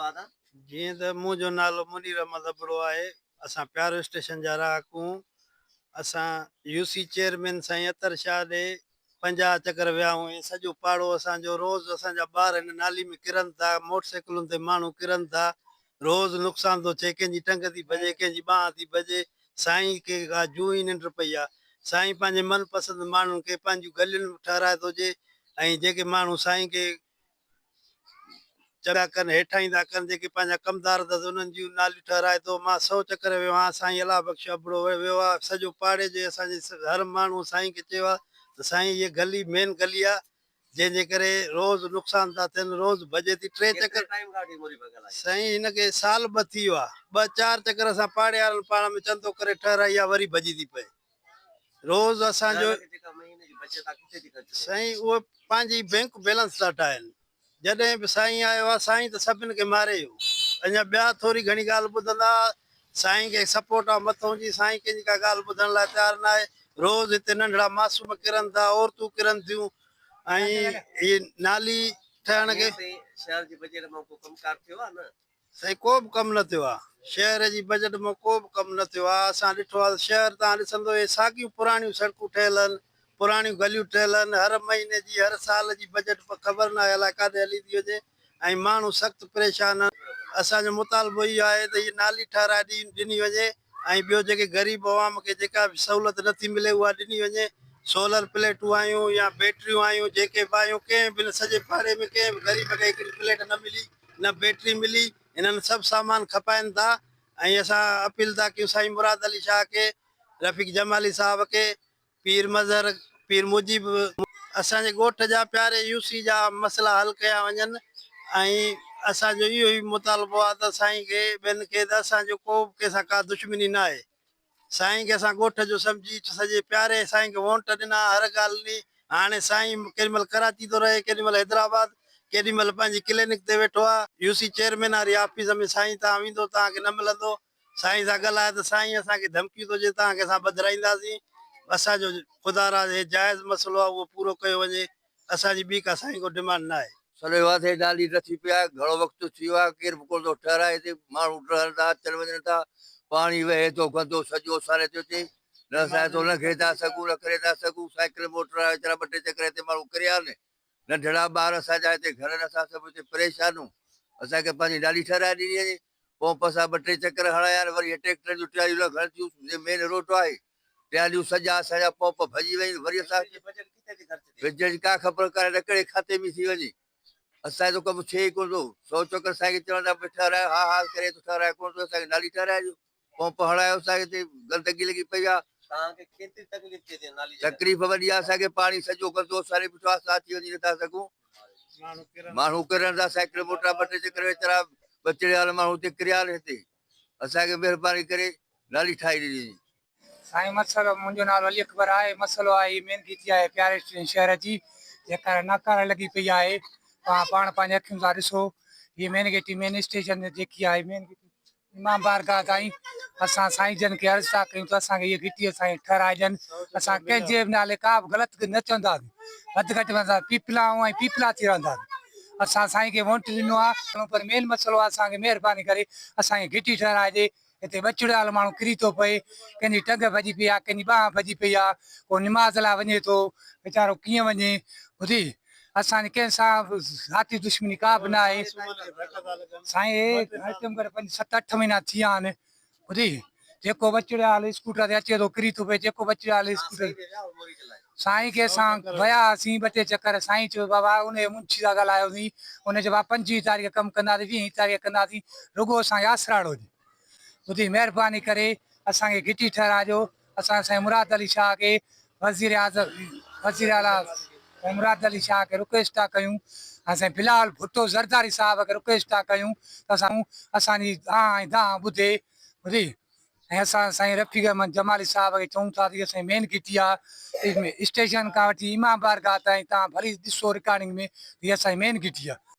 آ جيئن ته منهنجو نالو منير احمد ابڙو آهي، اسان پيارو اسٽيشن جا رهاڪو اسان يو سي چيئرمين سائين عطر شاهه ڏي 50 چڪر ويا آهيون. هي سڄو پاڙو اسان جو، روز اسان جا ٻار هن نالي ۾ ڪرن ٿا، موٽر سائيڪلن تي ماڻهو ڪرن ٿا، روز نقصان ٿو ٿئي، ڪنهن جي ٽنگ ٿي ڀڄي، ڪنهن جي ٻانهن ٿي ڀڄي. سائين کي ڪا جون ئي ننڊ پئي آ. سائين پنهنجي من پسند ماڻهن کي پنهنجون گلين ٺهرائي ٿو ڏي ۽ جيڪي ماڻهو سائين کي چريا ڪن، هيٺائين ٿا ڪن، جيڪي پنهنجا ڪمدار اٿس انهن جون ناليون ٺهرائي ٿو. مان 100 چڪر ويو آهيان، سائين الله بخش ابڙو ويو آهي، سڄو پاڙي جي اسان جي هر ماڻهو سائين کي چيو آهي ته سائين هيء گلي مين گلي آهي، جنهن جي ڪري روز نقصان ٿا ٿين، روز ڀڄي ٿي، ٽي چڪر. سائين هن کي سال ٻه ٿي ويو آهي، ٻه چار چڪر اسان پاڙي وارن پاڻ ۾ چندو ڪري ٺهرائي آهي، وري ڀڄي ٿي پئي. روز اسان جو سائين اهي پنهنجي بينڪ بيلنس ٿا ٺاهن. جڏهن به سائين آيو آهي سائين ته سڀن کي ماري ويو. اڃا ٻيا ٿوري گهڻي ڳالهه ٻڌندا. سائين کي سپورٽ آهي مٿئون جي سائين ڪنهن جي ڪا ڳالهه ٻڌڻ لاء تيار ناهي. روز هتي ننڍڙا معصوم ڪرن ٿا، عورتون ڪرن ٿيون ۽ هي نالي ٺهڻ کي. شهر جي بجيٽ مان ڪو ڪم ڪار ٿيو آهي نه؟ سائين ڪو به ڪم نه ٿيو آ. شهر جي بجيٽ مان ڪو به ڪم نه ٿيو آ. اسان ڏٺو آ ته شهر تان ڏسندو اهي ساڳيون پراڻيون سڙڪون ٺهيل آهن، پراڻيون گليون ٺهيل آهن، هر مهيني جي هر سال جي بجيٽ پر خبر ناهي الائي ڪاڏي هلي ٿي وڃي ۽ ماڻهو سخت پريشان آهن. اسان جو مطالبو اهو آهي ته هي نالي ٺهرائي ڏني وڃي ۽ ٻيو جيڪي غريب عوام کي جيڪا به سهولت نه ٿي ملي اها ڏني وڃي. سولر پليٽون آيون يا بيٽريون آيون جيڪي به آيون ڪنهن به سڄي پاڙي ۾ ڪنهن به غريب کي هڪڙي پليٽ نه ملي. نه بيٽري ملي، هنن سڀ سامان کپائن ٿا ۽ اسان اپيل ٿا ڪيون سائين مراد علي شاهه کي، رفيق جمالي صاحب کي، پير مظهر، پير مجيب، اسان جي ڳوٺ جا پياري يو سي جا مسئلا حل ڪيا وڃن ۽ اسان جو اهو ئي مطالبو آهي ته سائين کي ٻين کي ته اسان جو ڪو به ڪنهن سان ڪا دشمني ناهي. سائين کي اسان ڳوٺ جو سمجهي سڄي پياري سائين کي وونٽ ڏنا هر ڳالهه ڏني هاڻي سائين ڪيڏي مهل ڪراچي ٿو رهي ڪيڏي مهل حيدرآباد ڪيڏي مهل پنهنجي ڪلينڪ تي ويٺو آ يو سي چيئرمين واري آفيس ۾ سائين توهان ويندو توهان کي نه ملندو سائين سان ڳالهايو ته سائين اسان کي ڌمڪيون ٿو ڏي توهان کي اسان ٻڌرائينداسين اسان جو خدا را هي جائز مسئلو آ اهو پورو ڪيو وڃي اسان جي ٻي ڪا سائين ڪو ڊمانڊ نه آهي. سڏيو آ ٿي ڊالي رٿي پئي آ گهڻو وقت ٿي ويو آ ڪير به ڪونه ٿو ٺهرائي هتي ماڻهو ٽهن ٿا اچن وڃن ٿا پاڻي وهي ٿو گندو سڄو ساري ٿو اچي نه اسان هتو لنگهي ٿا سگهون نه ڪري ٿا سگهون سائيڪل موٽر وارا ويچارا ٻه ٽي چڪر هتي ماڻهو ڪريا آهن ننڍڙا ٻار اسان جا هتي گهرن اسان سڀ هتي پريشان آهيون اسان کي پنهنجي ڊالي ٺهرائي ڏني وڃي پمپ اسان ٻه ٽي چڪر هڻايا آهن وري هي ٽريڪٽرن جون ٽياريون لنگهن ٿيون جي مين روڊ آهي ٽياليون سڄا اسان جا پمپ ڀڄي ويون وري اسان کي بجيٽ جي ڪا خبر ڪانهي ته ڪهڙي کاتي ۾ ٿي وڃي اسان جو ڪم ٿئي ئي ڪونه ٿو سو چڪر سائين کي چون ٿا پيا ٺهرايو ها ها ڪري ٿو ٺهرائي ڪونه ٿو اسان کي نالي ٺهرائي ڏيو پمپ هڻايو اسان کي هتي گندگي لڳي پئي آهي توهان کي ڪيتري تڪليف ٿئي ٿي نالي جي تڪليف وڏي آهي اسان کي پاڻي سڄو گندو ساري بيٺو آهي اسان اچي وڃي نٿا سگهون ماڻهو ڪرن ٿا سائيڪل موٽرا ٻه ٽي چڪر ويچارا ٻچڙي وارا ماڻهو هتي ڪريا آهن هتي اسان کي مهرباني ڪري نالي ٺاهي ڏني وڃي. سائين مسئلو منهنجو نالو علي اڪبر آهي مسئلو آهي هي مين گيتي آهي پياري اسٽيشن شهر جي جيڪا ناڪاره لڳي پئي آهي توهان پاڻ پنهنجي اکين سان ڏسو هي مين گيٽي مين اسٽيشن جيڪي آهي مين گيٽي امام بارگاهه تائين اسان سائين جن کي عرض ٿا ڪيون ته اسان کي هيء گهٽي اسان کي ٺهرائي ڏين اسان ڪنهن جي به نالي ڪا به غلط نه چونداسين وڌ گهٽ ۾ اسان پيپلا آهيون ۽ پيپلا ٿي رهنداسين اسان سائين کي وونٽ ڏنو آهي پر مين مسئلو آهي اسان کي مهرباني ڪري اسان کي گهٽي ٺهرائي ڏي هتي ٻچڙيال ماڻهو ڪري ٿو پئي، ڪنهن جي ٽنگ ڀڄي پئي آ، ڪنهن جي ٻانهن ڀڄي پئي آ، ڪو نماز لاء وڃي ٿو، ويچارو ڪيئن وڃي، ٻڌي اسان جي ڪنهن سان به ذاتي دشمني ڪا به ناهي. سائين هي گهٽ ۾ گهٽ پنج ست اٺ مهينا ٿي ويا آهن، ٻڌي جيڪو ٻچڙيال اسڪوٽر تي اچي ٿو ڪري ٿو پئي، جيڪو ٻچڙيال اسڪوٽر سائين کي اسان ويا هئاسين ٻه ٽي چڪر، سائين چيو بابا انهيء منشي سان ڳالهايوسين، ان چيو بابا 25 تاريخ ڪم ڪنداسين، 20 تاريخ ڪنداسين، رڳو اسان کي آسراڙو ڏي. ٻڌي مهرباني ڪري اسان کي گهٽي ٺهرائجو، اسان سائين مراد علي شاهه کي وزير اعظم وزير اعليٰ سائين مراد علي شاهه کي رڪويسٽ ٿا ڪيون ۽ سائين بلاول ڀٽو زرداري صاحب کي رڪويسٽ ٿا ڪيون ته اسان اسان جي آه ۽ دانهن ٻڌي ٻڌي ۽ اسان سائين رفيق احمد جمالي صاحب کي چئون ٿا ته هي اسان جي مين گهٽي آ اسٽيشن کان وٺي امام بارگاهه تائين توهان ڀلي ڏسو رڪارڊنگ ۾ ته هي اسان جي مين گهٽي آ.